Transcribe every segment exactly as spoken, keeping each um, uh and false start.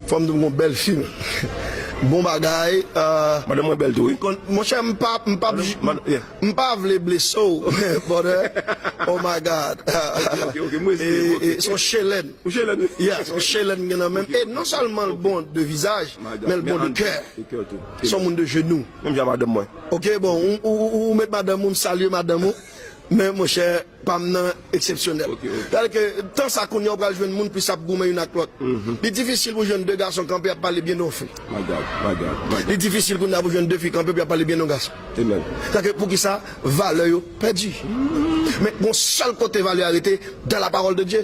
Fò m di w gon bèl fi. Bon bagay. Madanm mwen bèl tou, wi. Monchè, m pa, m pa, m pa vle blese w, brother. Oh my God. Se yon chelèn. Yeah, se yon chelèn m gen nan men m. E non sèlman l bon de vizaj, men l bon de kè. Se yon moun de jenou. Menm jan madanm mwen. Ok, bon, ou met madanm ou, m salye madanm ou. Men monchè, pa m nan eksepsyonèl. Sètadi ke tan sa kounye a ou pral jwenn moun plis ap goumen youn ak lòt. Li difisil pou jwenn de gason kanpe ap pale byen de yon fi. Li difisil kounye a pou jwenn de fi kanpe pou y ap pale byen de yon gason. Sètadi ke poukisa valè yo pèdi. Men gon sèl kote valè a rete, dans la parole de Dieu.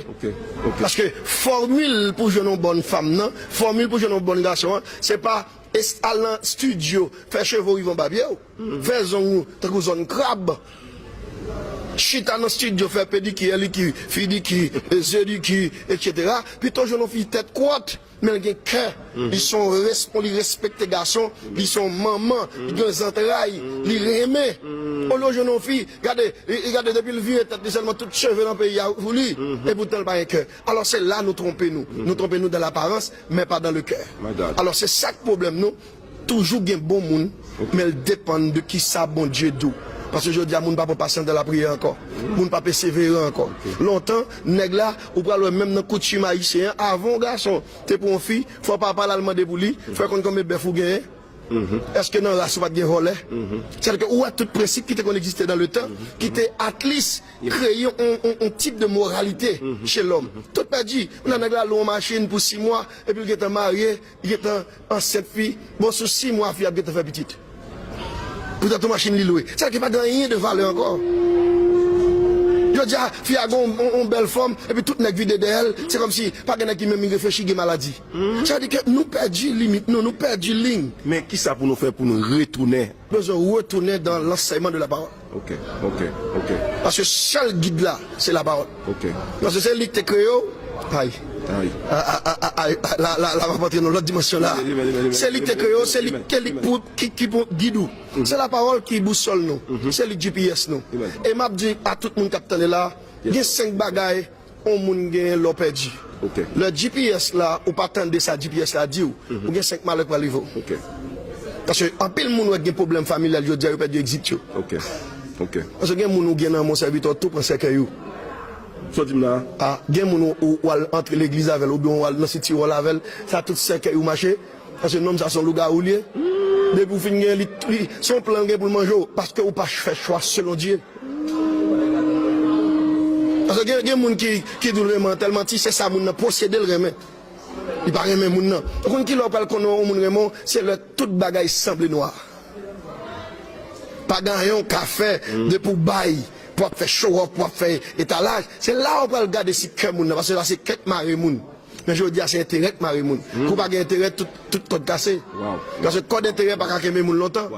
Paske fòmil pou jwenn yon bòn fanm nan, fòmil pou jwenn yon bòn gason an, se pa al nan estidyo, fè cheve w rive anba pye w. Fè zong ou tankou zòn krab. Chita nan estidyo, fè pediki, eliki, fidiki, zediki, etsetera. Pito jwenn yon fi tèt kwòt, men l gen kè. Li se yon respon, li respekte gason, li se yon manman, li gen zantray, li renmen. Olye w jwenn yon fi, gade, gade depi l vire tèt li sèlman tout cheve nan peyi a pou li. Epoutan l pa gen kè. Alò se la nou twonpe nou. Nou twonpe nou dans l'apparence, men pa dans le cœur. Alò se sa k pwoblèm nou. Toujou gen bon moun, men l depann de kisa Bondye di w. Paske jodi a moun pa pran pasyans dan lapriyè ankò. Moun pa pesevere ankò. Lontan, nèg la, ou pral wè menm nan koutim ayisyen an, avan yon gason te pran yon fi, fò papa l al mande pou li, fò l konn konbyen bèf ou genyen. Èske nan ras ou pa t gen vòlè? Sètadi ke ou wè tout prensip ki te konn egziste dans le temps, ki te at least kreye yon, yon, yon tip de moralite chez l'homme. Tout pèdi. Ou nan nèg la lwe yon machin pou sis mwa, epi l gentan marye, li gentan ansent fi. Bon, sou sis mwa, fi ap gentan fè pitit. Poutan, tout machin li lwe. Sètadi ke pa gen anyen de valè ankò. Jodi a, fi a gen yon, yon, yon bèl fòm, epi tout nèg vide dèyè l. Se kòmsi pa gen nèg ki menm reflechi, gen maladi. Sètadi ke nou pèdi limit nou, nou pèdi liy. Men kisa pou nou fè pou nou retounen? Bezwen retounen dans l'enseignement de la parole. Ok, ok, ok. Paske sèl gid la, se lapawòl. Ok. Paske se li ki te kreye w. Ay. Ay. A, a, a, a, ay, a, la, la, la, m ap antre nan lòt dimansyon la. Se li ki te kreye w, se li ki te li pou, ki, ki pou gid ou. Se lapawòl ki bousòl nou. Se li G P S nou. E m ap di a tout moun k ap tande la, gen senk bagay yon moun genyen lè w pèdi. Lè G P S la, ou pa tande sa G P S la di w, ou gen senk malè k pral rive w. Paske anpil moun wè gen pwoblèm familyal jodi a, yo pèdi egzit yo. Paske gen moun ou gen nan men w, sèvitè w tou pran sèkèy ou. Sa w di m la a? A, gen moun ou, ou, ou al antre legliz avè l, oubyen ou al nan sitiwòl avè l, sa tout sèkèy ou mache. Paske nonm sa se yon lougawou li ye. Depi w fin gen li, li, se yon plan l gen pou l manje w, paske ou pa fè chwa selon Dye. Paske gen, gen moun ki, ki di w renmen an tèl manti, se sa moun nan posede l renmen. Li pa renmen moun nan. Ou konn ki lè w pral konnen yon moun renmen w, se lè tout bagay sanble nwa. Pa gen anyen w ka fè, depi w bay, pou w ap fè show off, pou w ap fè etalaj, se la w pral gade si kè moun nan, paske la se kè k mare moun. Men jodi a se enterè k mare moun. Kou pa gen enterè, tout, tout kòd kase. Paske kòd enterè pa ka kenbe moun lontan.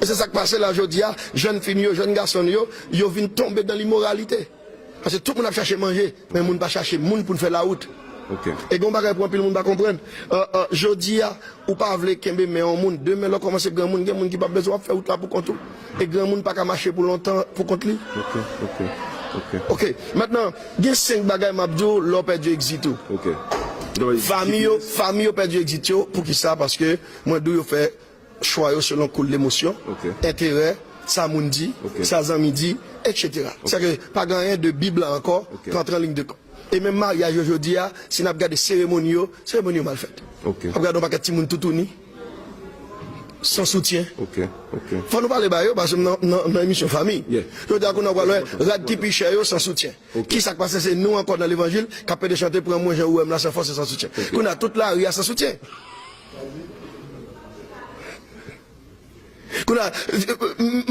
E se sa k pase la jodi a, jèn fi n yo, jèn gason n yo, yo vin tonbe dan limoralite. Paske tout moun ap chache manje, men moun pa chache moun pou n fè lawout. E gen yon bagay pou anpil moun pa konprann. Jodi a, ou pa vle kenbe men yon moun. Demen, lè w kòmanse granmoun, gen moun ki p ap bezwen w ap fè wout la pou kont ou. E granmoun pa ka mache pou lontan pou kont li. Ok, ok, ok. Ok, mentnan, gen senk bagay m ap di w lè w pèdi egzit ou. Ok. Fanmi yo, fanmi yo pèdi egzit yo. Poukisa? Paske mwen di w yo fè chwa yo selon koul lemosyon, enterè, sa moun di, sa zanmi di, etsetera. Sèke pa gen anyen de Bib la ankò ki antre an liy de kont. E menm maryaj yo jodi a, si n ap gade seremoni yo, seremoni yo mal fèt. W ap gade yon pakèt timoun toutouni, san soutyen. Fò nou pale ba yo, paske m nan, nan, nan emisyon fanmi. Jodi a, kounye a, w pral wè rad ki pi chè yo san soutyen. Kisa k pase? Se nou ankò nan levanjil k ap pede chante, pran mwen jan ou wè m la, san fòs e san soutyen. Kounye a, tout lari a san soutyen. Kounye a,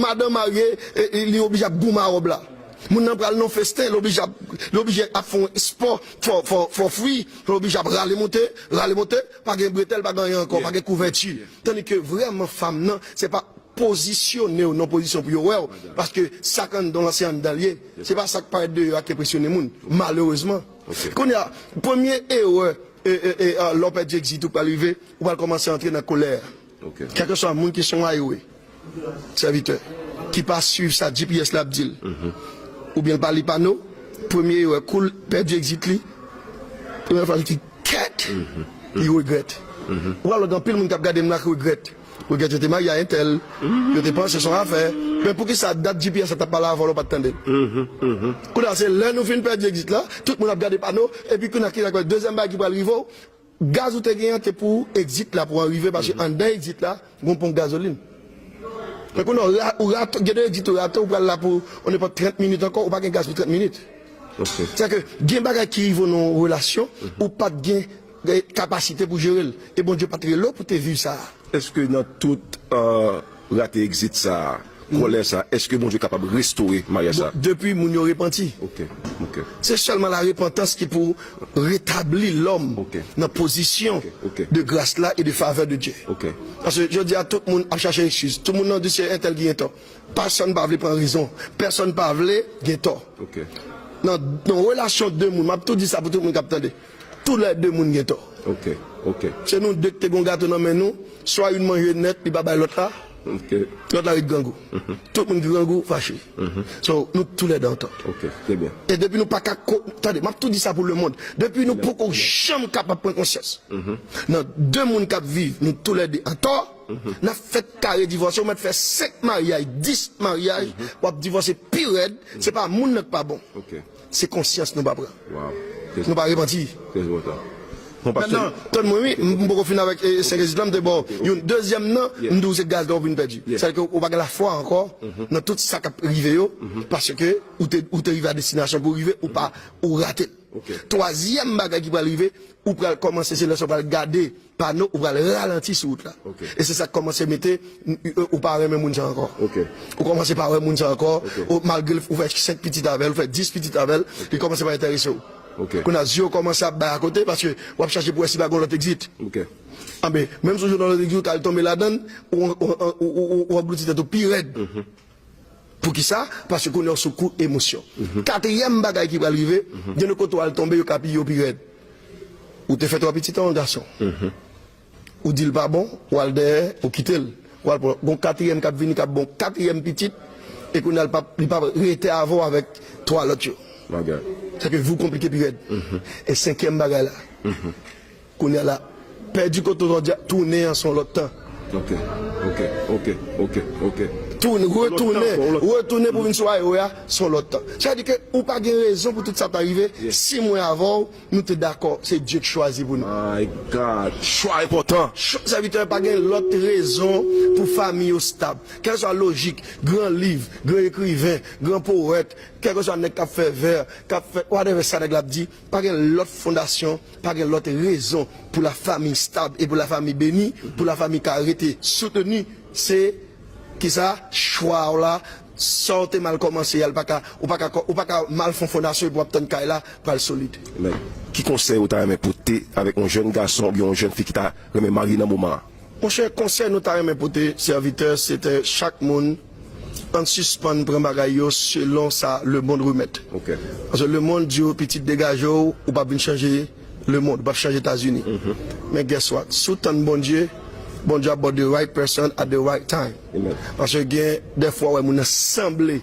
madanm marye, e, e, li oblije ap goumen a wòb la. Moun nan pral nan festen, li oblije ap, li oblije ap fè yon espò, fò, fò, fò fri, li oblije ap rale monte, rale monte, pa gen bretèl, pa gen anyen ankò, pa gen kouvèti. Tandike vrèman fanm nan, se pa pozisyone w nan pozisyon pou yo wè w, paske sa k anndan w lan se anndan l ye. Se pa sa k parèt deyò a k enpresyone moun, malerezman. Kounye a, premye erè, e, e, e, a, lè w pèdi egzit ou pral rive, ou pral kòmanse antre nan kolè. Kèlkeswa moun ki se yon highway, sèvitè, ki pa swiv sa G P S la ap di l, oubyen l pa li pano, premye erè, kou l pèdi egzit li, premye fwa l di, kèt! li regrèt. Ou pral wè gen anpil moun k ap gade m la ki regrèt. Regrèt yo te marye a entèl, yo te panse se yon afè. Men poukisa dat G P S la t ap pale avè w la ou pa t tande l? Kounye a se lè nou fin pèdi egzit la, tout moun ap gade pano, epi kounye a ki dezyèm bagay ki pral rive w, gaz ou te genyen an te pou egzit la pou an rive, paske anndan egzit la, gen yon ponp gazolin. Men kounye a, ou ra-, ou rate, gen de egzit ou rate, ou pral la pou on nenpòt trant minit ankò, ou pa gen gaz pou trant minit. Sèke gen bagay ki rive w nan yon relasyon, ou pa t gen, gen kapasite pou jere l. E Bondye pa t rele w pou te viv sa a. Èske nan tout, euh, rate egzit sa a, kòlè sa a, èske Bondye kapab restore maryaj sa a? Bon, depi moun yo repanti. Ok, ok. Se sèlman la repantans ki pou retabli lòm nan pozisyon de gras la e de favè de Dye. Ok. Paske jodi a, tout moun ap chache ekskiz. Tout moun nan di se entèl ki gen tò. Pèsonn pa vle pran rezon. Pèsonn pa vle gen tò. Ok. Nan, nan relasyon de moun, m ap tou di sa pou tout moun k ap tande. Toulède moun gen tò. Ok, ok. Se nou de ki te gen gato nan men nou, swa youn manje nèt, li pa bay lòt la, lòt la ret grangou. Tout moun ki grangou, fache. So, nou toulède an tò. Ok, trè byen. E depi nou pa ka ko-, tande, m ap tou di sa pou lemonn. Depi nou poko janm kapab pran konsyans. Nan de moun k ap viv, nou toulède an tò, n ap fèk kare divòse, ou mèt fè senk maryaj, dis maryaj, w ap divòse pi rèd, se pa moun nan k pa bon. Ok. Se konsyans nou pa pran. Nou pa repanti. Mentnan, tann mwen wi, m, m poko fin avèk, e, senk egzit la, m te ba w youn. Dezyèm nan, m di w se gaz la w vin pèdi. Sa vle di ke ou pa gen lafwa ankò nan tout sa k ap rive yo, paske ou te, ou te rive a destinasyon pou w rive, ou pa, ou rate l. Twazyèm bagay ki pral rive, ou pral kòmanse, se lè sa w pral gade pano, ou pral ralanti sou wout la. E se sa k kòmanse mete, ou pa renmen moun sa ankò. Ou kòmanse pa wè moun sa ankò, ou, malgre ou fè senk pitit avè l, ou fè dis pitit avè l, li kòmanse pa enterese w. Kounye a, zye w kòmanse ap bay akote, paske w ap chache pou wè si pa gen lòt egzit. Anben, menm si w jwenn yon lòt egzit, ou ka al tonbe ladan l, ou, ou, ou, ou, ou, ou anglouti tèt ou pi rèd. Poukisa? Paske kounye a w sou kou emosyon. Katriyèm bagay ki pral rive, gen de kote w al tonbe, yo ka piye w pi rèd. Ou te fè twa pitit an yon gason. Ou di l pa bon, ou al dèyè, ou kite l. Ou al pran, gon katriyèm k ap vini, k ap bon katriyèm pitit, e kounye a l p ap, li p ap rete avè w avèk twa lòt yo. Sèke vi w konplike pi rèd. E senkyèm bagay la, kounye a la, pèdi kote w jodi a, tounen an se yon lòt tan. Ok, ok, ok, ok, ok. Tounen, retounen, retounen pou vin sou ayewè a, se yon lòt tan. Sa vle di ke ou pa gen rezon pou tout sa ta rive. Si mwen avè w, nou te dakò, se Dye k chwazi pou nou. My God, chwa enpòtan. Ch-, sèvitè, pa gen lòt rezon pou fanmi yo stab. Kèlkeswa lojik, gran liv, gran ekriven, gran powèt, kèlkeswa nèg k ap fè vè, k ap fè whatever sa nèg la ap di, pa gen lòt fondasyon, pa gen lòt rezon pou lafanmi stab e pou lafanmi beni, pou lafanmi ka rete soutni. Se kisa? Chwa w la, sa w te mal kòmanse a, li pa ka, ou pa ka, ou pa ka mal fè yon fondasyon epi w ap tann kay la pral solid. Amen. Ki konsèy ou ta renmen pote avèk yon jèn gason oubyen yon jèn fi ki ta renmen marye nan moman an? Monchè, konsèy nou ta renmen pote sèvitè, se te chak moun, ann sispann pran bagay yo selon sa lemonn remèt. Paske lemonn di w, pitit, degaje w, ou p ap vin chanje lemonn, ou p ap chanje Etazini. Men guess what? Si w tann Bondye, Bondye ap ba w the right person at the right time. Paske gen dèfwa w wè moun nan sanble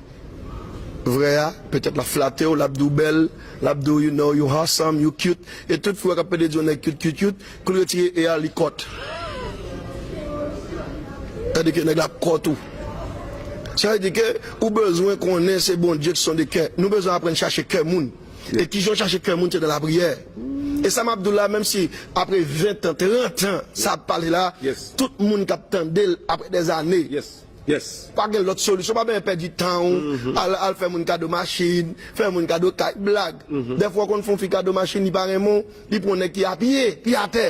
vrè a, petèt l ap flate w, l ap di w bèl, l ap di w, you know, you handsome, you cute. E tout fi w wè k ap pede di yon nèg cute, cute, cute, kou l retire e a, li kòt. Tandike nèg la ap kòt ou. Sa vle di ke ou bezwen konnen se Bondye ki sonde kè. Nou bezwen aprann chache kè moun. E kijan w chache kè moun, se nan lapriyè. E sa m ap di w la, menm si apre ven tan, trant an, sa ap pale la, tout moun k ap tande l apre dèzane. Pa gen lòt solisyon, pa bezwen pèdi tan w, al, al fè moun kado machin, fè moun kado kay, blag. Dèfwa w konn fè yon fi kado machin, li pa renmen w, li pran yon nèg ki a pye, ki atè.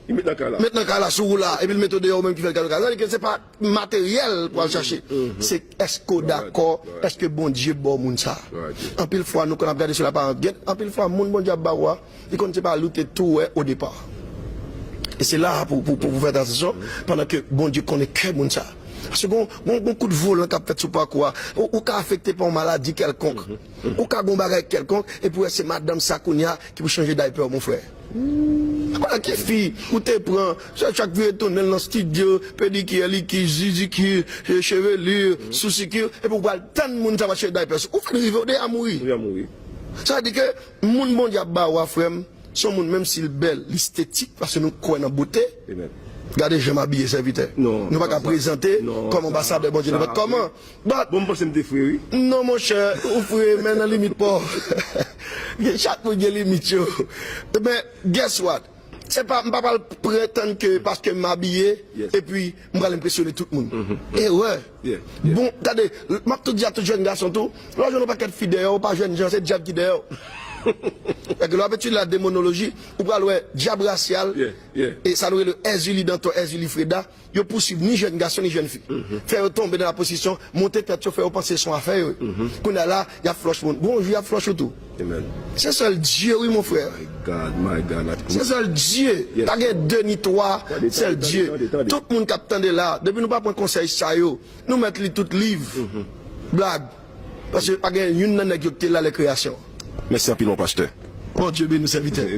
Li met nan kay la. Met nan kay la sou ou la, epi l mete w deyò, ou menm ki fè l kado kay. Sa vle di ke se pa materyèl pou al chache. Se èske w dakò, èske Bondye ba w moun sa. Anpil fwa, nou konn ap gade sou laparans. Gen anpil fwa, moun Bondye ap ba ou a, li konn se pa li w te tou wè o depa. E se la a pou, pou, pou, pou fè atansyon, pandan ke Bondye konnen kè moun sa. Paske gon, gon, gon kout volan k ap fèt sou pakou a. Ou, ou ka afekte pa yon maladi kèlkonk. Ou ka gon bagay kèlkonk, epi w wè se madanm sa kounye a ki pou chanje daypè w, mon frè. Kounye a ki fi ou te pran, chak, chak vire tounen l nan estidyo, pedikir, likir, zizikir, e, chevelure, sousikir, epi w pral tann moun sa va chanje daypè sou ou, ou fèk rive, ou deja mouri. Ou deja mouri. Sa vle di ke moun Bondye ap ba ou a, frè m, Se yon moun, menm si l bèl, li estetik, paske nou kwè nan bote. Gade jan m abiye, sèvitè. Nou pa ka prezante kòm anbasadè Bondye nenpòt kòman. But, bon, m panse m te fre, wi. Non, monchè, ou fre, men nan limit pa w. Chak moun gen limit yo. Men, guess what? Se pa, m pa pral pretann ke paske m abiye, epi m pral enpresyone tout moun. Erè. Bon, tande, m ap tou di a tout jèn gason tou, lè w jwenn yon pakèt fi dèyè w, pa jwenn jan, se dyab ki dèyè w. Paske lè w ap etidye la demonoloji, ou pral wè dyab rasyal, e sa nou rele Èzili Danton, Èzili Freda, yo pouswiv ni jèn gason ni jèn fi. Fè yo tonbe nan la posesyon, monte tèt yo, fè yo panse se yon afè yo ye. Kounye a la, y ap flòch moun. Gon jou y ap flòch ou tou. Se sèl Dye, wi, mon frè. Se sèl Dye. Pa gen de ni twa, sèl Dye. Tout moun k ap tande la, depi nou pa pran konsèy sa yo, nou mèt li tout liv. Blag. Paske pa gen youn nan nèg yo ki te la lè kreyasyon. Mèsi anpil, mon pastè. Bondye beni w, sèvitè.